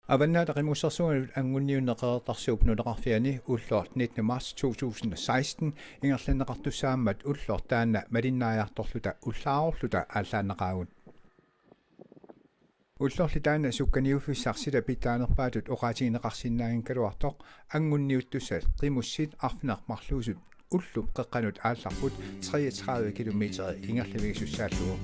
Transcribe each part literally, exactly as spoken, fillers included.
Avannaata Qimussersuanut anngunniunneq Qeqertarsuup nunaqarfiani ulloq nittende marts to tusind og seksten ingerlanneqartussaammat ulloq taanna malinnaajartorluta ullaarorluta aallaannaqaagut. Ullorli taanna sukkaniuffissaq sila pitsaanerpaatut oqaatigineqarsinnaanngikkaluartoq anngunniuttussat qimussit arfineq-marluusut ullup qeqqanut aallarput treogtredive kilometer ingerlavigisussaallugu.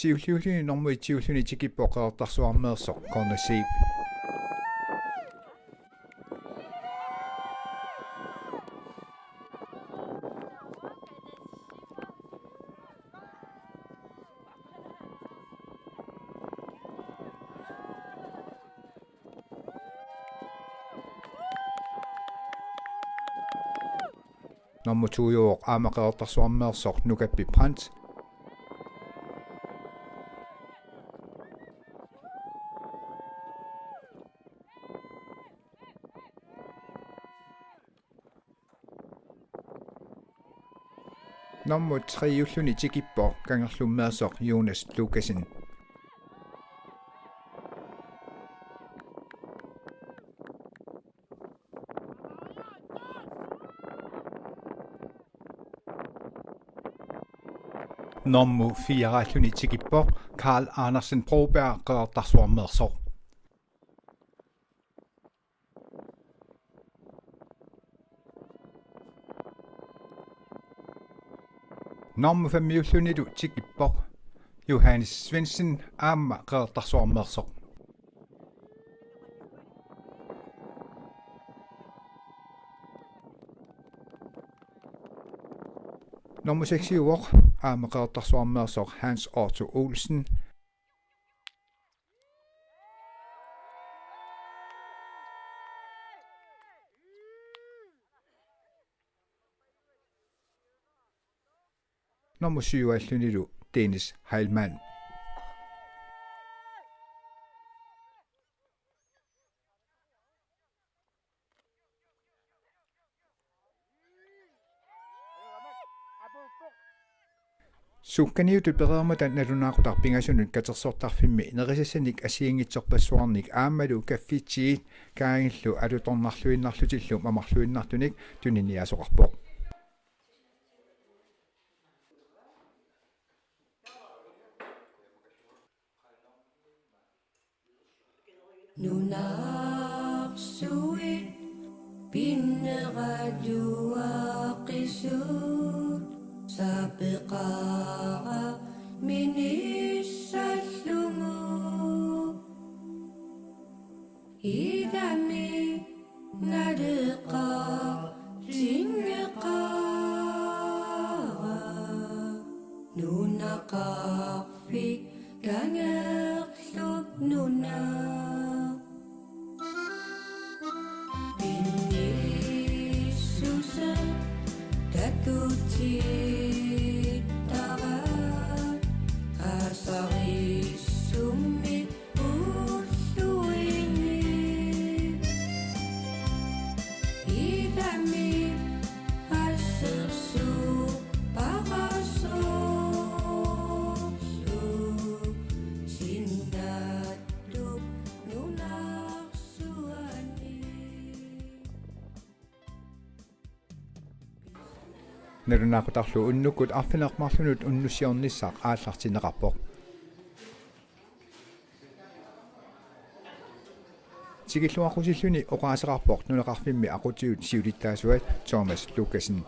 Siulliulluni normu etsiulluni tikippoq Qeqertarsuarmeersoq Corner Sheep. Normu to-uvoq aamma Qeqertarsuarmeersoq Nukappi Brandt. Normu tre-ulluni tikippoq Kangerlummeersoq Jonas Lukassen. Normu fire-ulluni tikippoq Karl Andersen Broberg Qeqertarsuarmeersoq. Normu fem-ullunilu tikippoq Johannes Svendsen aamma Qeqertarsuarmeersoq. Normu seks-uvoq aamma Qeqertarsuarmeersoq Hans Otto Olsen. Normu syv-ullunilu Dennis Heilmann. Sukkaniuttut pereermata nalunaaqutaq pingasunut katersortarfimmi nerisassanik assigiinngitsorpassuarnik aammalu kaffitsigit kaagillu alutornarluinnarlutillu mamarluinnartunik tuniniaasoqarpoq. Nunarsuit pinneraluaqisut sapeqarami misissallugu. Ilami naleqartinneqarami nunaqarfik kangerlup nunap. Pinnissuseq takutittaraa asarissummi ulluinnarni. Ilami assersuuppara soorlu sinnaallugu nunarsuarmi. Nalunaaqutarlu unnukkut arfineq-marlunnut unnussiornissaq aallartinneqarpoq. Tikilluaqqutilluni oqaaseqarpoq nunaqarfimmi aqutsigut siulittaasuat Thomas Lukassen.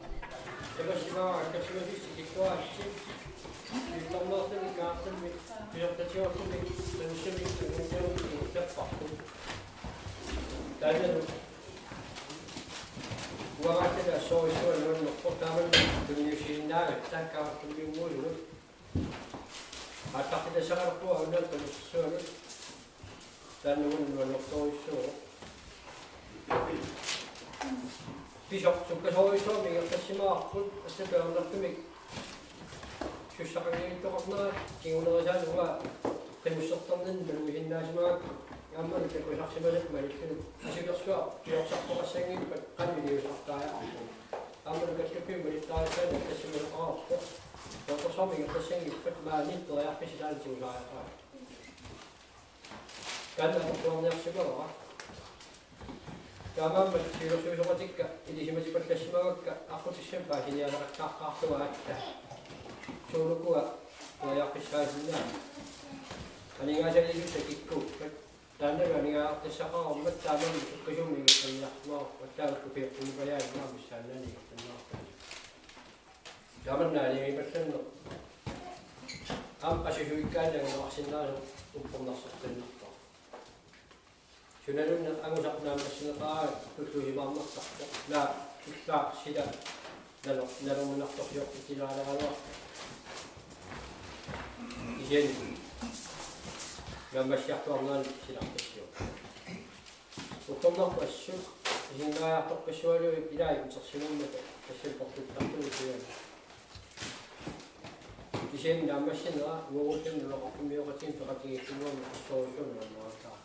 Taannalu uangattali assorsuaq nuannerpoq, taamani tunniussiinnaavat taakkaartummiunguusugut. Aallartitassaqalerpunga aamma tunniussisuanut. Taanna uanga nuannertorujussuuvoq. Pisoq sukkasoorujussuarmik ingerlassimavarput, assut ajornartumik sussaqanngitsoqarnera kingunerisaanut uanga qimussertarninni malugisinnaasimavarput, aammalu takusarsimasakka malillugit. Asukiarsuaq piorsartoqassanngippat qanoq iliuusartariaqarpugut. Aammalu kallippivimmi malittarisaanni ingerlassimasoqarpoq. Takorloorsuarmik ingerlassanngippat maani periarfissaq taanna tigusariaqarpoq. Taanna aportuarniarsimavara. Taamaammat siulersuisoqatikka ilisimatipallassimagakka aqqutissat paasinialersaqqaarlugu aatsaat. Suulukua periarfissaasinnaa. Aningaasaliisut takikkuuppat. Taannalu aningaasartassaqarmat taamaammat sukkasuumik ingerlanniarsimavoq, aatsaat kupiaqqunipajaa immaqa missaannaani ingerlanniarlugu. Tamanna aningaasaliineq. Aamma asusuikkaanni anguneqarsinnaasoq uppernarsortannerpoq. Sunaluunniit angusaq naammassineqarani tulluusimaarnartarpoq. Naa, ullaaq sila nalo-, nalorninartorsiortitsilaaleraluarpoq. Kisianni naammassiartuarnerani silarpassivoq. Uppernarpoq assut isiginnaariartorpassualuit ilai utersimammata assut portuttartugut siaani. Kisianni naammassinera uagutsinnut nunaqarfimmioqatigiinni peqatigiissunnguamik assorujussuaq nuannerussaaq.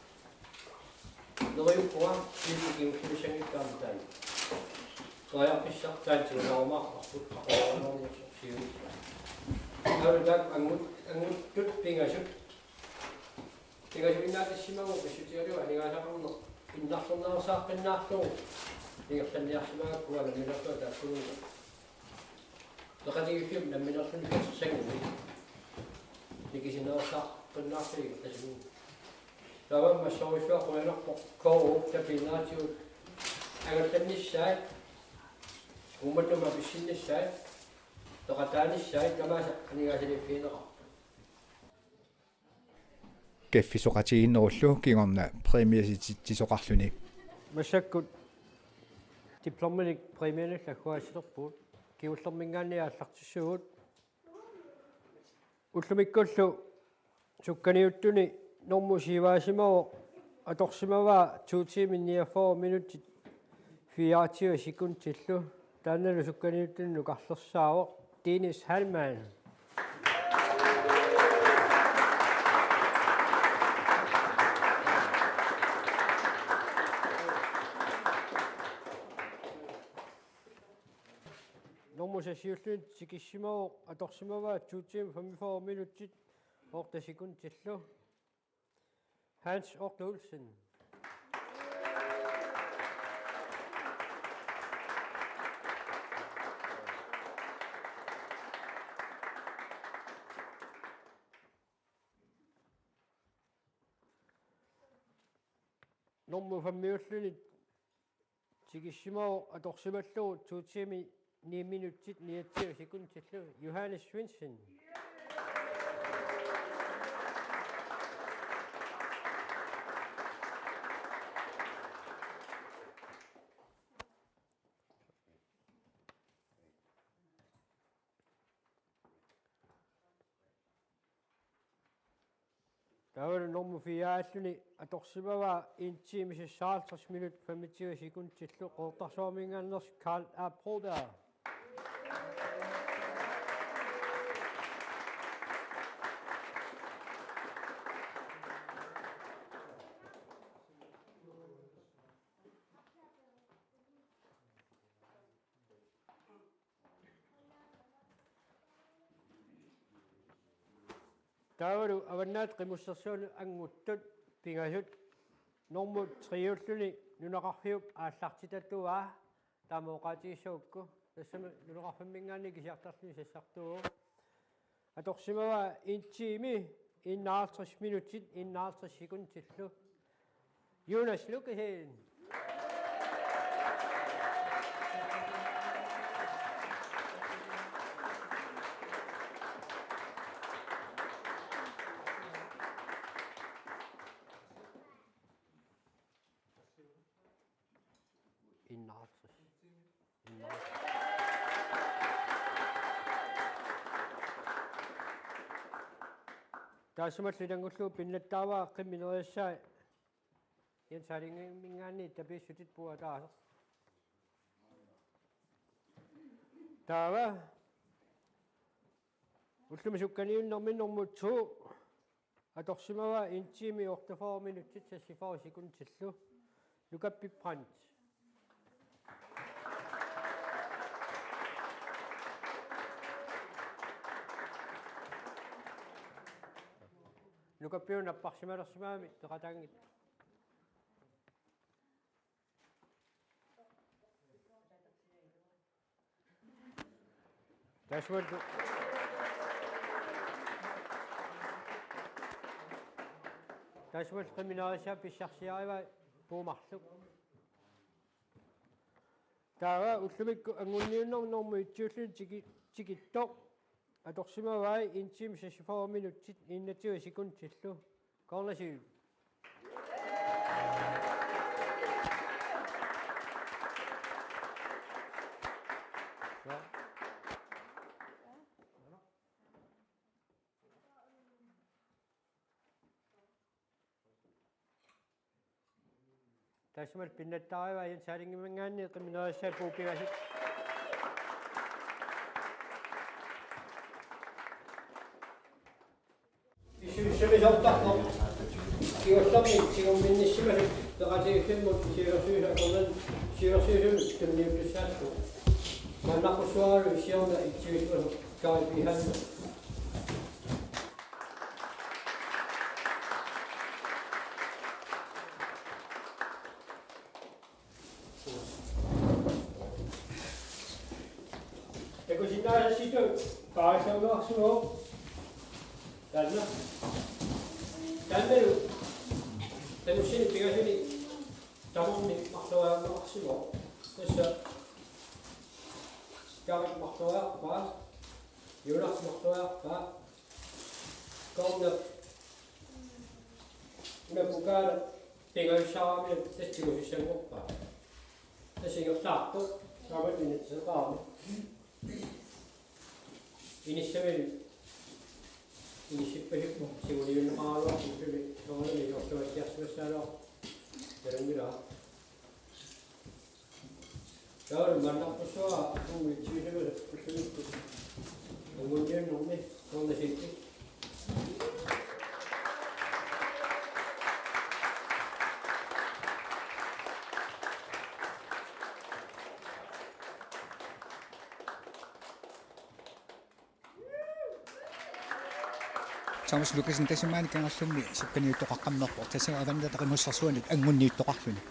Neriuppunga siulleq kingulliussanngikkaanni taanna. Periarfissaq taanna tigusaarumaarparput aqulaarniarsorsiuissaa. Taavalu taakku angut-, anguttut pingasut pingasuinnaatissimavugut, pissutigalugu aningaasaqarneq innarlernerusaaqqinnaarlugu ingerlanniarsimagakku uanga nammineerlunga taakkununnga. Peqatigiiffiup nammineerluni katersagunik nikisinnerusaaqqinnaarsarluni ingerlasimavugut. Taamaammat assorujussuaq qujanarpoq K O-p tapiinnaatigut angallannissaat, Uummannamut apissinnissaat, peqataanissaat tamaasa aningaasaliiffigineqarput. Kaffisoqatigiinnerullu kingorna præmiasititsisoqarluni. Massakkut diplominik præmianillu agguaassilerpugut. Kingullermiingaanniit aallartissuugut. Ullumikkullu sukkaniuttuni normut siuaasimavoq, atorsimavaa to timer niogfyrre minutsit fireogtyve sekundsillu. Taannalu sukkaniuttuni nukarlersaavoq Dennis Hallmann. Normu seksiulluni tikissimavoq, atorsimavaa to timer femogfyrre minutsit otte sekundillu. Hans Otto Olsen. Normu femmiulluni tikissimavoq, atorsimallugu to timer ni minutsit niogtyve sekundillu, Johannes Svendsen. Taavalu normu firealluni atorsimavaa en time seksoghalvtreds minut femogtyve sekundillu, Qeqertarsuarminngaanneersoq Karl A. Broberg. Taavalu Avannaata Qimussersuanut anguttut pingasut, normu trealluni nunaqarfiup aallartitatuaa, taama oqaatigissagukku, tassami nunaqarfimminngaanniit kisiartarluni sassartuuvoq. Atorsimavaa en time enoghalvtreds minutsit enoghalvtreds sekundillu, Jonas Lukassen. Enoghalvtreds. Taassumalu ilanngullugu pinnattaavaa qimmit nerisassai Jens Erlingiminngaanniit tapiissutit puuataaseq. Taava ullumi sukkaniunnermi normu to atorsimavaa en time otteogfyrre minutsit seksogfyrre sekundillu, Lukappi Brandt. Lukappiup napparsimalersimagami peqataanngitsoq. Taassumalu, taassumalu qimmit nerisassat pissarsiarivai puumarluk. Taava ullumikkut anguniunnermi normu etsiulluni tiki-, tikittoq. Atorsimavai en time seksogfyrre minutsit enogtyve sekundillu, Cornelius. Taassumalu pinnattaarivaa Jens Erlingiminngaanniit qimmit nerisassat puuat pingasut. Issiussamisoortarpoq. Kingullermik tigummiissimasut peqatigiiffimmut siulersuisut akornanni siulersuisut tunniuttussaasut. Maannarujussuaralu siorna issiussimasoq Kari P. Hansen. Takusinnaasassitut paarisaunneqarsimavoq. Taanna. Taannalu. Tanussini pingasuni. Tamarmik marloriarneqarsimavoq. Tassa Karik marloriarpaa, Jonas marloriarpaa, Cornep, Napukaala pingajussaaramik tassa tigusussanngorpaa. Tassa ingerlaartoq, taamatut inatsiseqarami. Inissamilu inissippasippoq, siuliunneqaraluarpoq, suli soorunami iluartuatsiarsimassagaluarpoq. Talunngilara. Taava maannarujussuara uummi tiusavasa ullumikkut anguniunnermi soorunami. Thomas Lukassen, tassa maani Kangerlummi sukkaniuttoqaqqammerpoq, tassa Avannaata Qimussersuanut anngunniuttoqarluni.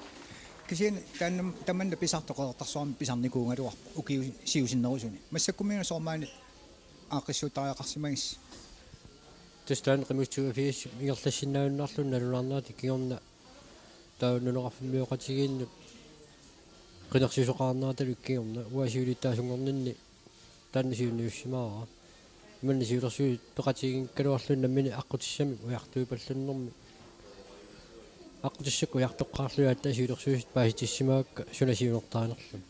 Kisianni taanna tamanna pisartoq Qeqertarsuarmi pisarnikuugaluarpoq ukiut siusinnerusuni. Massakkummi soormaani aaqqissuuttariaqarsimagisi? Tassa taanna qimussuafias ingerlassinnaajunnaarlugu nalunaarnerata kingorna taava nunaqarfimmioqatigiinnut qinersisoqarnerata kingorna uanga siulittaasunngorninni taanna siunniussimavara. Imanna siulersuisut peqatiginngikkaluarlugit nammineq aqqutissamik ujartuipallannermi. Aqqutissakkut ujartoqqaarlugit aatsaat siulersuisut paasitissimavakka suna siunertarinerluni.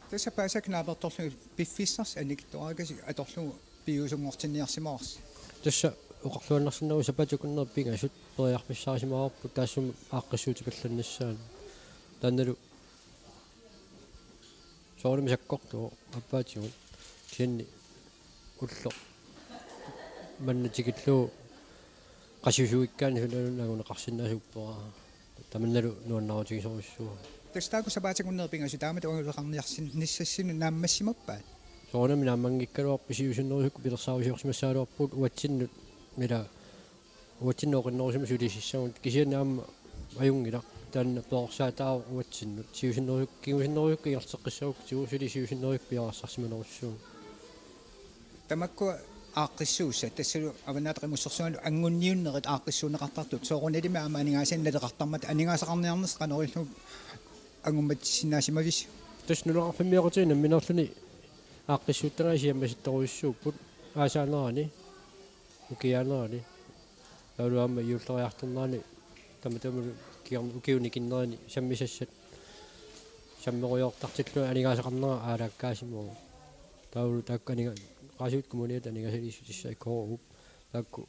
Tassa paasakka naapertorlugit piffissarsi annikitsuarakasiit atorlugu piviusunngortinniarsimavarsi. Tassa oqarluinnarsinnaavoq sapaatip akunnerit pingasut periarfissaarisimavarput taassuma aaqqissuutipallannissaanut. Taannalu soorunami sakkortuvoq aappaatigut. Kisianni ulloq manna tikillugu qassusuikkaanni sunaluunniit anguneqarsinnaasuuppara. Tamannalu nuannaarutigisorujussuuara. Tassa taakku sapaatip akunnerit pingasut taamatut anguneqarniarsinnaassassinut naammassimappat? Soorunami naammanngikkaluarpoq, siusinnerusukkut pilersaarusiorsimassagaluarpugut uatsinnut, ila uatsinnut oqinnerusumik sulisissagut, kisianni aamma ajunngilaq taanna perorsaataa uatsinnut. Siusinnerusukkut, kingusinnerusukkut ingerlateqqissagukku suli siusinnerusukkut pioreersarsimanerussuugut. Tamakkua aaqqissuussat, tassalu Avannaata Qimussersuanut anngunniunnerit aaqqissuunneqartartut, soorunalimi aamma aningaasanik naleqartarmata aningaasaqarniarnersut qanoq ilillugu angummatissinnaasimavisi? Tassa nunaqarfimmioqatigiit nammineerluni aaqqissuuttagaat siammasittorujussuupput aasaanerani, ukiaanerani. Taavalu aamma juulleriartornerani tamatuma kingorn-, ukiuni ikinnerini sammisassat sammerujoortartillugit aningaasaqarnera aalaakkaasimavoq. Taavalu taakku aninga-, Qaasuitsup Kommuniata aningaasaliissutissat, K U-p, taakku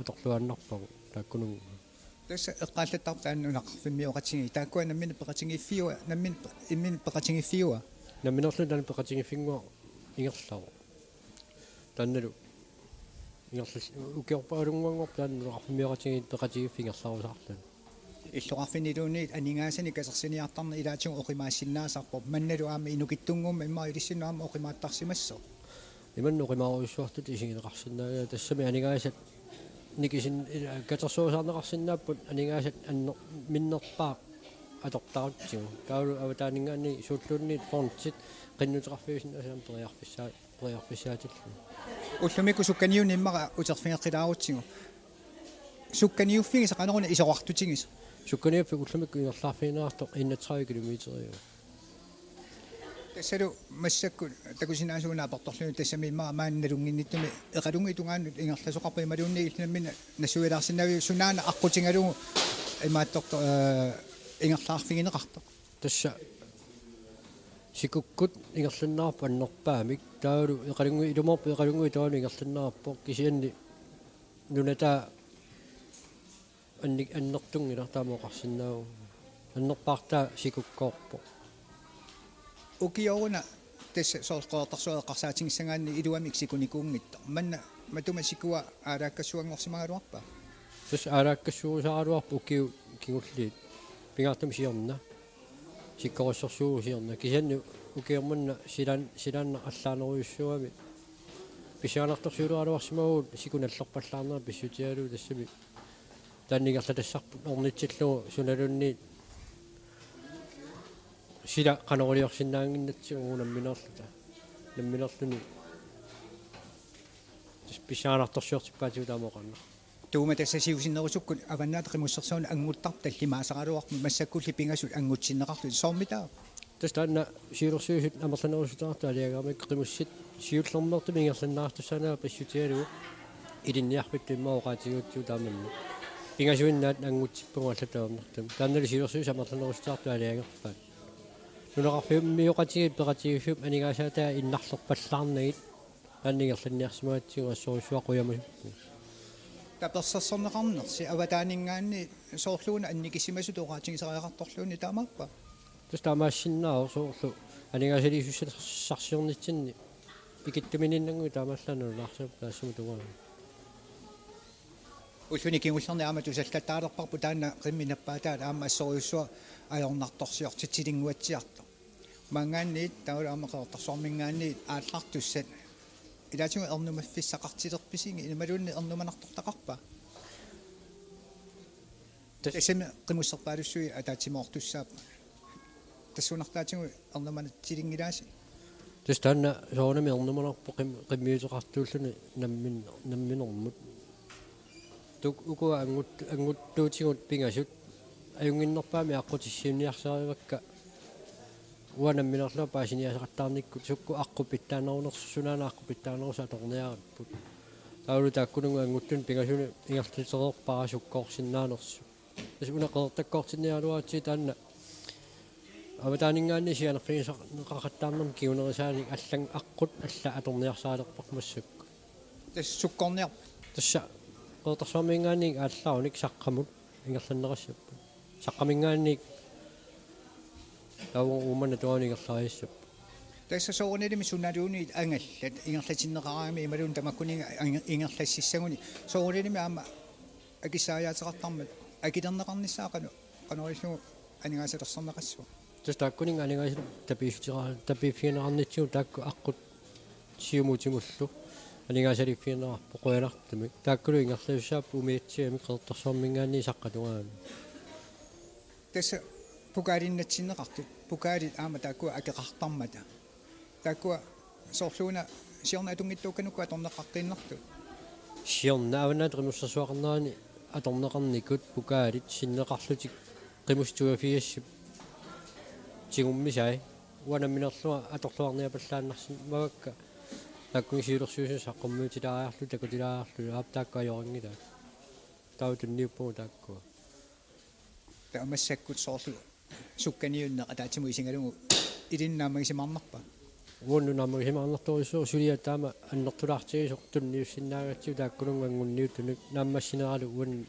atorluaannarpagut taakkununnga. Tassa eqqaallattarput taanna nunaqarfimmioqatigiit, taakkua nammineq peqatigiiffiua, nammineq pe-, imminut peqatigiiffiua? Nammineerluni taanna peqatigiiffinnguaq ingerlavoq. Taannalu ingerlas-, ukiorpaalunnguanngorpoq taanna nunaqarfimmioqatigiit peqatigiiffik ingerlarusaarluni. Illoqarfinniluunniit aningaasanik katersiniartarneq ilaatigut oqimaassinnaasarpoq. Mannalu aamma inukitsunnguummat immaqa ilissinnut aamma oqimaattarsimassaaq. Imannak oqimaarujussuartutut isigineqarsinnaagaat, tassami aningaasat nikisin-, ila-, katersuusaarneqarsinnaapput aningaasat anner-, minnerpaaq atortarutsigu. Taavalu avataaninngaanniit suulluunniit fondit qinnuteqarfiusinnaasut aamma periarfissaa-, periarfissaatillugit. Ullumikkut sukkaniunneq immaqa uterfigeqqilaarutsigu. Sukkaniuffigisat qanoruna isorartutigisat? Sukkaniuffik ullumikkut ingerlaarfigineqartoq enogtredive kilometeriuvoq. Tassalu massakkut takusinaasugut naapertorlugit, tassami immaqa maani nalunnginnittumik Eqalunngit tungaanut ingerlasoqarpoq, imaluunniit illit nammineq nassuialaarsinnaaviuk sunaana aqqutigalugu imaattortoq, ee, ingerlaarfigineqartoq? Tassa sikukkut ingerlanneqarpoq annerpaamik. Taavalu Eqalunngit, ilumoorpoq Eqalunngit tungaanut ingerlanneqarpoq, kisianni nunataa anni-, annertunngilaq, taama oqarsinnaavoq. Annerpaartaa sikukkoorpoq. Ukioruna tassa soorlu Qeqertarsuaq eqqarsaatigissagaanni iluamik sikunikuunngitsoq. Manna matuma sikua aalaakkassuanngorsimagaluarpa? Tassa aalaakkassuusaaraluarpoq ukiut kingulliit. Pingaartumik siorna. Sikkorussorsuuvoq siorna. Kisianni ukioq manna silaan-, silaannaq allaanerujussuugami. Pissanganartorsiuleraluarsimavugut siku nallerpallaarnera pissutigalugu, tassami taanna ingerlatassarput ornitsillugu sunaluunniit sila qanoq iliorsinnaannginnatsigu nammineerluta. Nammineerluni tassa pissanganartorsiortippaatigut taama oqarneq. Tuuma, tassa siusinnerusukkut Avannaata Qimussersuanut annguttartut tallimaasaraluarput, massakkulli pingasut anngutsinneqarlutik. Soormitaava? Tassa taanna siulersuisut amerlanerussuteqartut aalajangermata qimussit siullermeertumik ingerlanneqartussaanera pissutigalugu ilinniarfittut immaqa oqaatigigutsigu taamani. Pingasuinnaat anngutsippagut allatut ajornartumik. Taannalu siulersuisut amerlanerussuteqartut aalajangerpaat. Nunaqarfimmioqatigiit peqatigiiffiup aningaasaataat innarlerpallaarnagit taanna ingerlanniarsimagatsigu assorujussuaq qujamasupput. Tapersersorneqarnersi avataaninngaanniit soorluuna annikisimasutut oqaatigisariaqartorluunniit, taamaappa? Tassa taamaassinnaavoq, soorlu aningaasaliissutissarsarsiornitsinni ikittuminiinnannguit taamaallaat nalunaarsimapput taassuma tungaanut. Ulluni kingullerni aamma tusallattaalerparput taanna qimmit nappaataat aamma assorujussuaq ajornartorsiortitsilinnguatsiartoq. Maanngaanniit taavalu aamma Qeqertarsuarminngaanniit aallartussat Ilaatigut ernumaffissaqartilerpisigit imaluunniit ernumanartortaqarpa? Tas- Tassami qimusserpaalussuit ataatsimoortussaapput. Tassuunartaatigut ernumanatsilinngilaasi. Tassa taanna soorunami ernumanarpoq qim-, qimmiuteqartuulluni nammin-, namminermut. Tuk-, ukua angut-, anguttuutigut pingasut ajunnginnerpaamik aqqutissiuunniarsarivakka. Uanga namminerlunga paasiniaasaqattaarnikkut sukkut aqqut pitsaanerunersut, sunaana aqqut pitsaanerusoq atorniaripput. Taavalu taakkununnga anguttunik pingasunut ingerlatereerpara sukkoorsinnaanersut. Tassa una Qeqertakkoortinniaraluaratsigit taanna avataaninngaanniit sianerfigineqaqattaarnermut kingunerisaanik allanngortut aqqut allat atorniarsarilerpara massakkut. Tassa sukkoorniarpat? Tassa Qeqertarsuarminngaanniit aallarunik Saqqamut ingerlanneqassapput. Saqqaminngaanniit taava Uummannap tungaanut ingerlariassapput. Tassa soorunalimi sunaluunniit angallat ingerlatinneqaraangamik imaluunniit tamakkuninnga ang-, ingerlassissaguni soorunalimi aamma akissariaateqartarmat akilerneqarnissaa qano-, qanoq ilillugu aningaasalersorneqassavat? Tassa taakkuninnga aningaasanik tapiissutera-, tapiiffigineqarnitsigut taakku aqqut siumutimullu aningaasaliiffigineqarput qujanartumik. Taakkulu ingerlasussaapput umiatsiamik Qeqertarsuarminngaanniit Saqqap tungaanut. Tassa pokaalinnatsinneqartut, pokaalit aamma taakkua akeqartarmata. Taakkua soorluuna siorna atunngitsuukkanukkut atorneqaqqiinnartut. Siorna Avannaata Qimussersuaqarnerani atorneqarnikut pokaalit sinneqarlutik qimussit toogfirsip tigummisai. Uanga namminerlunga atorluarniapallaannarsimavakka. Taakkununnga siulersuisuni saqqummiutilaariarlugu takutilaariarlugu aap taakku ajorinngilaa. Taava tunniuppugut taakkua. Taava massakkut soorlu sukkaniunneq ataatsimut isigalugu ilinnut naammagisimaarnarpa? Uannut naammagisimaarnartorujussuuvoq, suliaq taama annertulaartigisoq tunniussinnaagatsigu taakkununnga anngunniuttunik naammassineralu uannut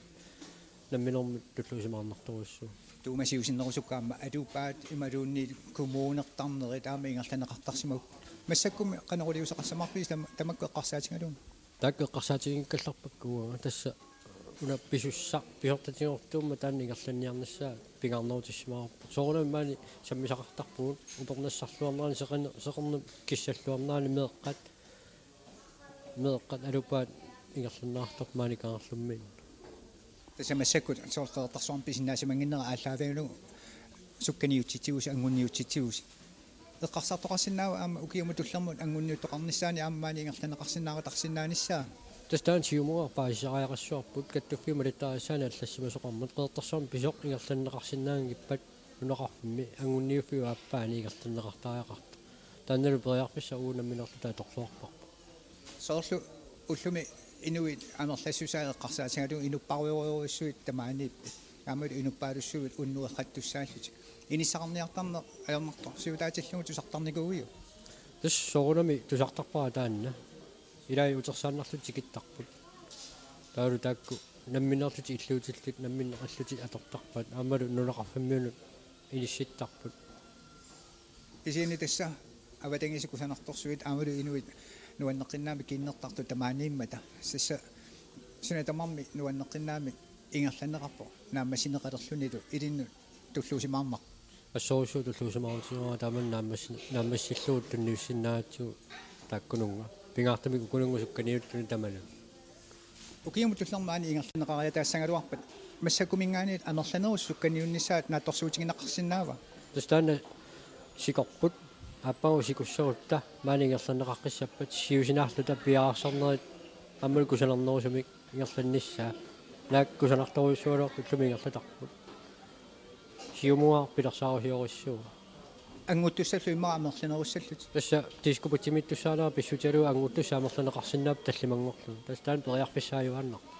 namminermut tulluusimaarnartorujussuuvoq. Tuumasiusinnerusukkaamma alupaat imaluunniit kommunertarnerit aamma ingerlanneqartarsimapput. Massakkummi qanoq iliuuseqassamaarpisi tam-, tamakku eqqarsaatigalugit? Taakku eqqarsaatiginngikkallarpakka uanga. Tassa una pisussaq pisortatigoortuummat taanna ingerlanniarnissaa pingaarnerutissimavarput. Soorunami maani sammisaqartarpugut upernassarluarnerani seqin-, seqernup kissalluarnerani meeqqat. Meeqqat alupaat ingerlanneqartarput maani Kangerlummiinnut. Tassa massakkut soorlu Qeqertarsuarmi pisinnaasimanngimmat aallaavigalugu sukkaniutsitsivusi, anngunniutsitsivusi. Eqqarsartoqarsinnaava aamma ukiumut tullermut anngunniuttoqarnissaanut aamma maani ingerlanneqarsinnaaqataasinnaanissaq? Tassa taanna siumugaara paasisariaqassavarput, kattuffiup malittarisaanut allassimasoqarmat Qeqertarsuarmi pisoq ingerlanneqarsinnaanngippat nunaqarfimmi anngunniuffiup aappaani ingerlanneqartariaqartoq. Taannalu periarfissaq uagut namminerluta atorluarparput. Soorlu ullumi inuit amerlassusaat eqqarsaatigalugu inupparujorujussuit tamaaniipput. Aammalu inuppaalussuit unnueqqattussaallutik. Inissaqarniartarneq ajornartorsiutaatillugu tusartarnikuuiuk? Tassa soorunami tusartarpara taanna. Ilai utersaannarlutik tikittarput. Taavalu taakku namminerlutik illuutillit, nammineq allutik atortarpaat. Aammalu nunaqarfimmiunut inissittarput. Kisianni tassa avatangiisit kusanartorsuit aammalu inuit nuanneqqinnaamik kiinnertartut tamaaniimmata. Tassa suna tamarmi nuanneqqinnaamik ingerlanneqarpoq naammassineqalerlunilu ilinnut tulluusimaarnarpoq. Assorujussuaq tulluusimaarutigaara taamani naammassi-, naammassillugu tunniussinnaagatsigu taakkununnga. Pingaartumik ukununnga sukkaniuttuni tamanut. Ukiumut tullermut maani ingerlanneqariataassagaluarpat massakkuminngaanniit amerlanerusut sukkaniunnissaat naatsorsuutigineqarsinnaava? Tassa taanna sikorput aappaagu sikussagutta maani ingerlanneqaqqissappat siusinaarluta piareersarnerit aammalu kusanarnerusumik ingerlannissaa. Naak kusanartorujussuugaluartut ullumi ingerlatarput. Siumugaara pilersaarusiorujussuuvoq. Annguttussallu immaqa amerlanerussallutik. Tassa diskobugtimittussaanera pissutigalugu annguttussat amerlaneqarsinnaapput tallimanngorlugit. Tassa taanna periarfissaajuaannarpoq.